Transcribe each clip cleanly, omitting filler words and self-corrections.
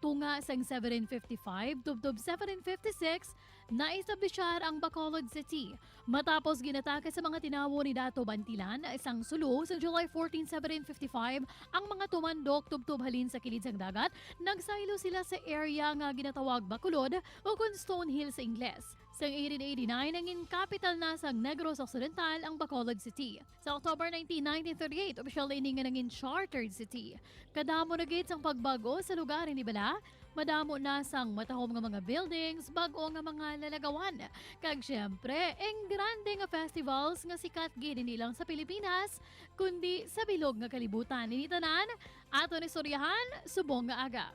Tunga sang 755 tubtob 756, naestablishar ang Bacolod City. Matapos ginatake sa mga tinawo ni Dato Bantilan sang Sulu sa July 14, 755, ang mga tumandok tubtob halin sa kilid sang dagat, nagsaylo sila sa area nga ginatawag Bacolod o kun Stone Hill sa Ingles. Sa 1889, nangin capital na sang Negros Occidental ang Bacolod City. Sa October 19, 1938, opisyal na ini nga nangin chartered city. Kadamo na gid sang pagbago sa lugar, hindi bala? Madamo na sang matahom nga mga buildings, bag-o nga mga lalagawan. Kag syempre, ang grande nga festivals nga sikat gid hindi lang sa Pilipinas, kundi sa bilog nga kalibutan. Ini tanan, aton istoryahan subong nga aga.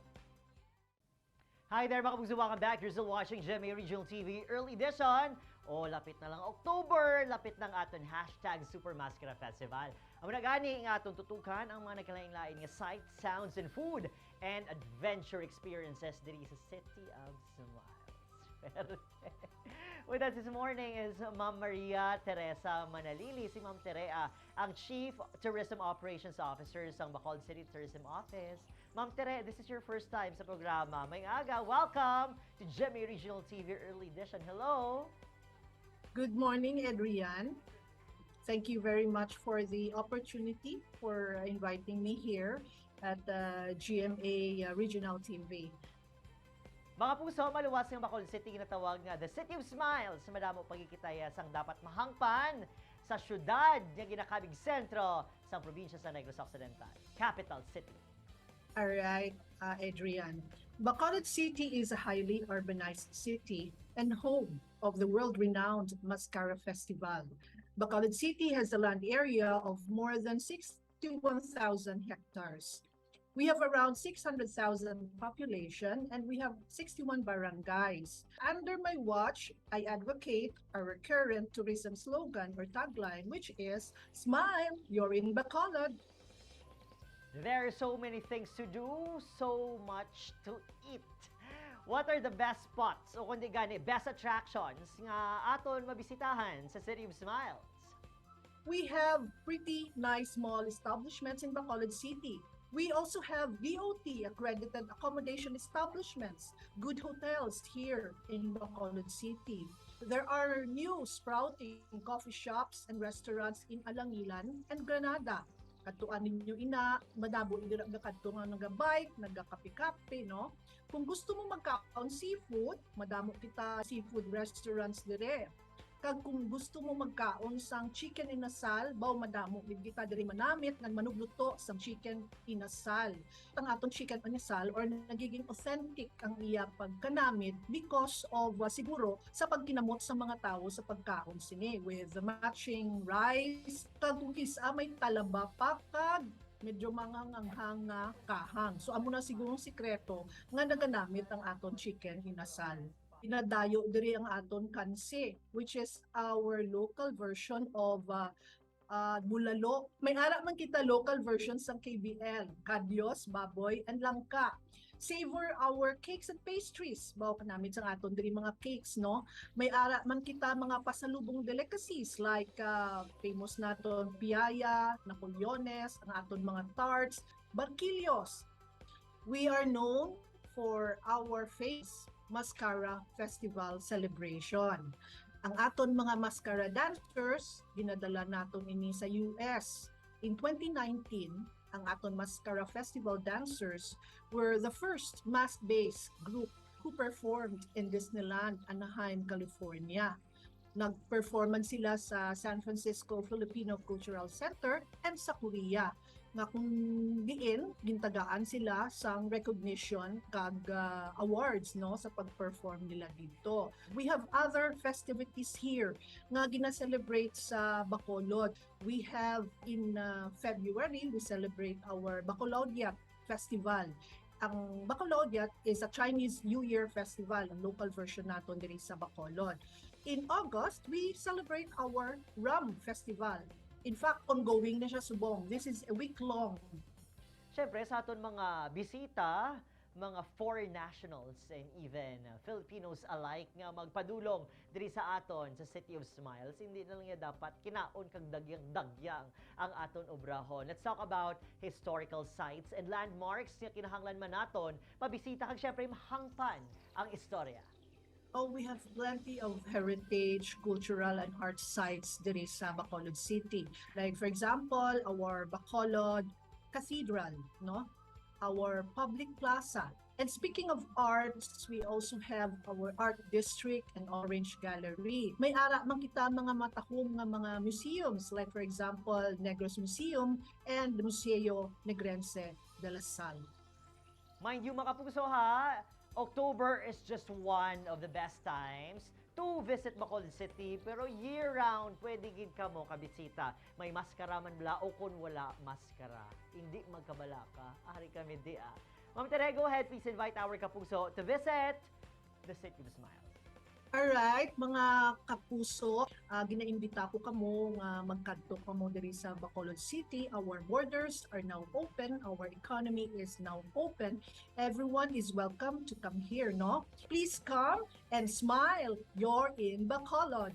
Hi there, mga kapuso. Welcome back. You're still watching GMA Regional TV Early Edition. O, lapit na lang October, lapit ng aton #SuperMaskara Festival. Amo na gani ang aton tutukan ang mga nagkalain-lain nga sights, sounds, and food and adventure experiences diri sa City of Smiles. With us this morning is Ma'am Maria Teresa Manalili. Si Ma'am Terea, ang Chief Tourism Operations Officer sa Bacolod City Tourism Office. Ma'am Tere, this is your first time sa programa. Maayong aga, welcome to GMA Regional TV Early Edition. Hello! Good morning, Adrian. Thank you very much for the opportunity for inviting me here at the GMA Regional TV. Mga puso, maluwas ng Bacolod City, ginatawag nga the City of Smiles. Madamo pa gid kita sang dapat mahangpan sa syudad nga ginakabig sentro sa probinsya sa Negros Occidental, Capital City. All right, Adrian. Bacolod City is a highly urbanized city and home of the world-renowned MassKara Festival. Bacolod City has a land area of more than 61,000 hectares. We have around 600,000 population and we have 61 barangays. Under my watch, I advocate our current tourism slogan or tagline, which is "Smile, you're in Bacolod." There are so many things to do, so much to eat. What are the best spots o kundi gani best attractions nga aton mabisitahan sa City of Smiles? We have pretty nice small establishments in Bacolod City. We also have DOT accredited accommodation establishments, good hotels here in Bacolod City. There are new sprouting coffee shops and restaurants in Alangilan and Granada. Kadtuan ninyo ina, madamo dira nagakadto nga naga-bike, nagakape-kape, no? Kung gusto mo magkaon seafood, madamo kita seafood restaurants dire. Kag kung gusto mo magkaon sang chicken inasal, baw madamo gid kita diri manamit nag manugluto sang chicken inasal. Ang atong chicken inasal or nagiging authentic ang iya pagkanamit because of siguro sa pagkinamot sa mga tao sa pagkaon sini with the matching rice. Kag kung kisa may talaba pa kag medyo manganganghang nga kahang. So amo na siguro ang sikreto nga naganamit ang aton chicken inasal. Pinadayo diri ang aton kansi, which is our local version of bulalo. May ara man kita local version sang KBL, Kadyos, Baboy, and Langka. Savor our cakes and pastries. Baw kanamit sang aton diri mga cakes, no? May ara man kita mga pasalubong delicacies like famous naton piaya, napoleones, ang aton mga tarts, barquillos. We are known for our famous MassKara Festival celebration. Ang aton mga MassKara dancers, ginadala naton ini sa US. In 2019, ang aton MassKara Festival dancers were the first mask-based group who performed in Disneyland, Anaheim, California. Nag-performance sila sa San Francisco Filipino Cultural Center and sa Korea nga kung diin gintagaan sila sang recognition kag awards, no, sa pag-perform nila dito. We have other festivities here nga gina-celebrate sa Bacolod. We have in February, we celebrate our Bacolaodiat Festival. Ang Bacolaodiat is a Chinese New Year festival, ang local version naton diri sa Bacolod. In August, we celebrate our Rum Festival. In fact, ongoing na siya subong. This is a week long. Siyempre, sa aton mga bisita, mga foreign nationals and even Filipinos alike nga magpadulong diri sa aton sa City of Smiles. Hindi na lang niya dapat kinaon kag dagyang-dagyang ang aton obrahon. Let's talk about historical sites and landmarks nga kinahanglan man naton pabisita kag syempre mahangpan ang istorya. Oh, we have plenty of heritage, cultural, and art sites diri sa Bacolod City. Like, for example, our Bacolod Cathedral, no? Our public plaza. And speaking of arts, we also have our art district and Orange Gallery. May ara man kita mga matahom nga mga museums, like, for example, Negros Museum and the Museo Negrense de la Salle. Mind you, mga kapuso ha, October is just one of the best times to visit Bacolod City. Pero year-round, pwede gid ka mo kabisita. May maskara man bala o kung wala maskara. Hindi magkabala ka. Ari kami di ah. Ma'am Tere, go ahead. Please invite our kapuso to visit the City of Smiles. Alright, mga kapuso, ginaimbita ko kamo nga magkadto kamo diri sa Bacolod City. Our borders are now open, our economy is now open. Everyone is welcome to come here, no? Please come and smile. You're in Bacolod.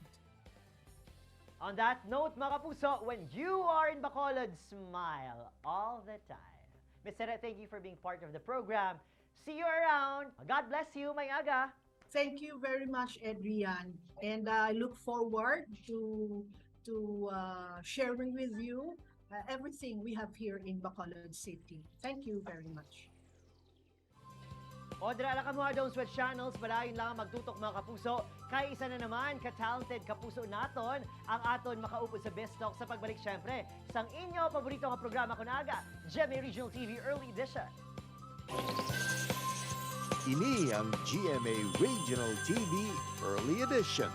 On that note, mga kapuso, when you are in Bacolod, smile all the time. Ms. Tere, thank you for being part of the program. See you around. God bless you, maayong aga. Thank you very much, Adrian. And I look forward to sharing with you everything we have here in Bacolod City. Thank you very much. O dira lang kamo, don't switch channels, padayon lang ang magtutok, mga kapuso. Kay isa na naman ka-talented kapuso naton ang aton makaupod sa Best Talk sa pagbalik syempre sang inyo paborito nga programa kun aga, GMA Regional TV Early Edition. Ini ang GMA Regional TV Early Edition.